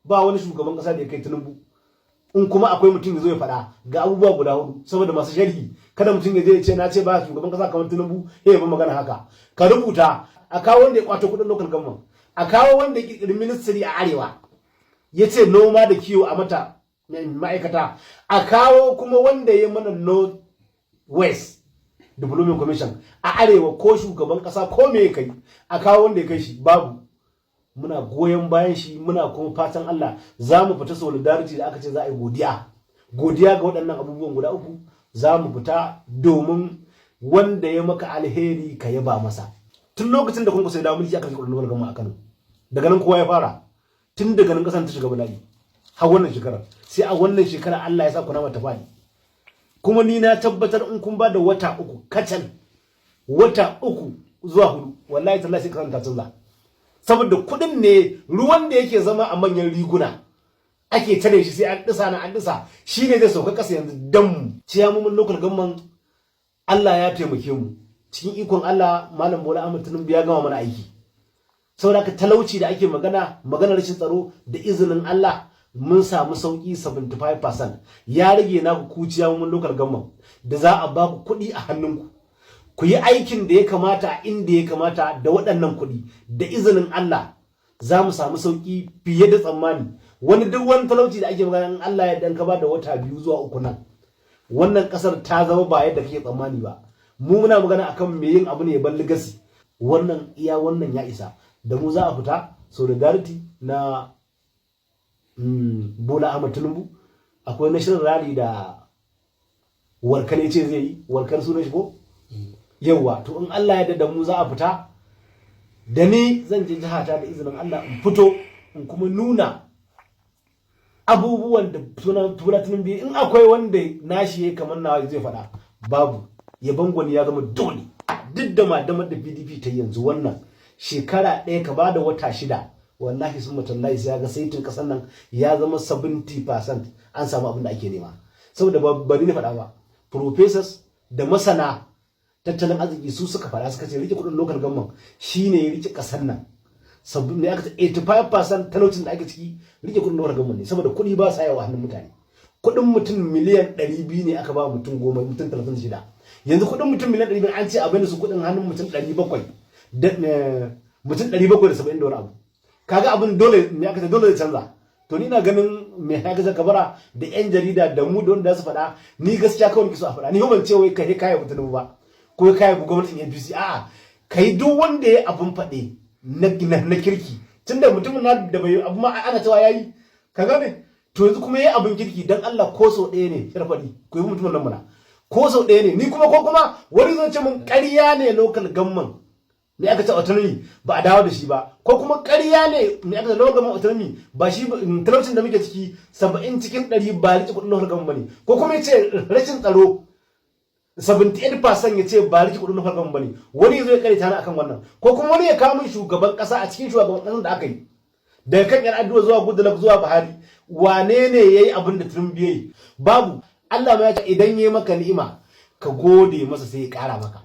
Ba wani shugaban kasa da ya kai Tinubu. In kuma akwai mutum ya zo ya faɗa. Ga abubuwa guda hudu, saboda masu sharhi, kada mutum ya je ya ce na ce ba shugaban kasa kamar Tinubu, ya yi magana haka. Ka rubuta, a kawo wanda ya kwato kuɗin local government, a kawo wanda ya kirkiri ministry a arewa, ya ce noma da kiwo a mata ma'aikata, a kawo kuma wanda ya mana North West Development Commission a arewa. Ko shugaban kasa ko me kai, a kawo wanda ya kai shi. Babu. Muna goyon bayan shi, muna kuma fatan Allah za mu fita solidarity da aka ce za a yi godiya, godiya ga waɗannan abubuwan guda uku. Za mu fita domin wanda ya maka alheri ka yaba masa. Tun lokacin da kun sai dawo mulki aka fi kuɗin gama a Kano, daga nan kowa ya fara. Tun daga nan kasan ta shiga bala'i har wannan shekarar. Sai a wannan shekara Allah ya sa kuna mata faɗi. Kuma ni na tabbatar in kun ba da wata 3 kacal, wata 3 zuwa 4, wallahi tallahi sai kasan ta canza, saboda kuɗin ne ruwan da yake zama a manyan riguna ake tare shi, sai an ɗisa na an ɗisa, shi ne zai sauka ƙasa yanzu. Dan ciyamomin local government, Allah ya taimake mu, cikin ikon Allah Malam Bola Ahmed Tinubu ya gama mana aiki. Saboda haka talauci da ake magana, maganar rashin tsaro, da izinin Allah mun samu sauki 75%. Ya rage naku ku ciyamomin local government da za a ba ku kuɗi a hannunku, ku yi aikin da ya kamata a inda ya kamata da waɗannan kuɗi. Da izinin Allah za mu samu sauki fiye da tsammani. Wani duk wani talauci da ake magana, in Allah ya dan ka ba da wata 2 zuwa 3 nan, wannan kasar ta zama ba yadda kake tsammani ba. Mu muna magana akan me yin abu ne ya bar legacy. Wannan iya wannan ya isa. Da mu za a fita solidarity na Bola Ahmed Tinubu. Akwai national rally da Warkar ce zai yi, Warkar sunan shi ko yawa. To in Allah ya da mu za a fita, da ni zan je jihata da izinin Allah in fito in kuma nuna abubuwan da suna Tinubu. In akwai wanda nashi ya kamar nawa zai faɗa, babu. Yabon gwani ya zama dole. Duk da madamar da PDP ta yanzu, wannan shekara ɗaya ka bada wata 6, wallahi sun matallahi sai ga saitin kasar nan ya zama 70% an samu abin da ake nema. Saboda ba ni na faɗa ba, professors da masana tattalin arziki su suka faɗa, suka ce rike kuɗin local government shine ya rike kasar nan. Sabbin ne aka ce 85% talaucin da ake ciki rike kuɗin local government ne, saboda kuɗi ba sa yawa hannun mutane. Kuɗin mutum miliyan 200 ne aka ba mutum 10, mutum 36. Yanzu kuɗin mutum miliyan 200 an ce a bani su kuɗin hannun mutum 700 da mutum 770 da wani abu. Kaga abin dole me aka ce dole zai canza. To ni na ganin me ya ga kabara da yan jarida da mu da wanda su faɗa, ni gaskiya kawai nake so a faɗa. Ni ban ce wai kai kai mutum ba ko kai gwamnatin APC, a'a. Kai duk wanda ya abun faɗe na kirki, tunda mutumin na da bai abu ma ana cewa yayi, ka gane? To yanzu kuma yayi abun kirki, dan Allah ko sau ɗaya ne sharfaɗi ku yi mutumin nan muna, ko sau ɗaya ne. Ni kuma ko kuma wani zan ce mun ƙarya ne, local government ne aka ce autonomy ba a dawo da shi ba, ko kuma ƙarya ne, ne aka ce local government autonomy ba shi talaucin da muke ciki 70% ba rike kuɗin local government bane, ko kuma ya ce rashin tsaro 78% ya ce ba rike kuɗin local government bane. Wani zai kare tana akan wannan, ko kuma wani ya kawo min shugaban ƙasa a cikin shugaban ƙasar da aka yi daga kan Yar'adua zuwa Goodluck zuwa Buhari, wane ne yayi abin da Tinubu yayi? Babu. Allah ma ya ce idan yayi maka ni'ima ka gode masa, sai ya ƙara maka.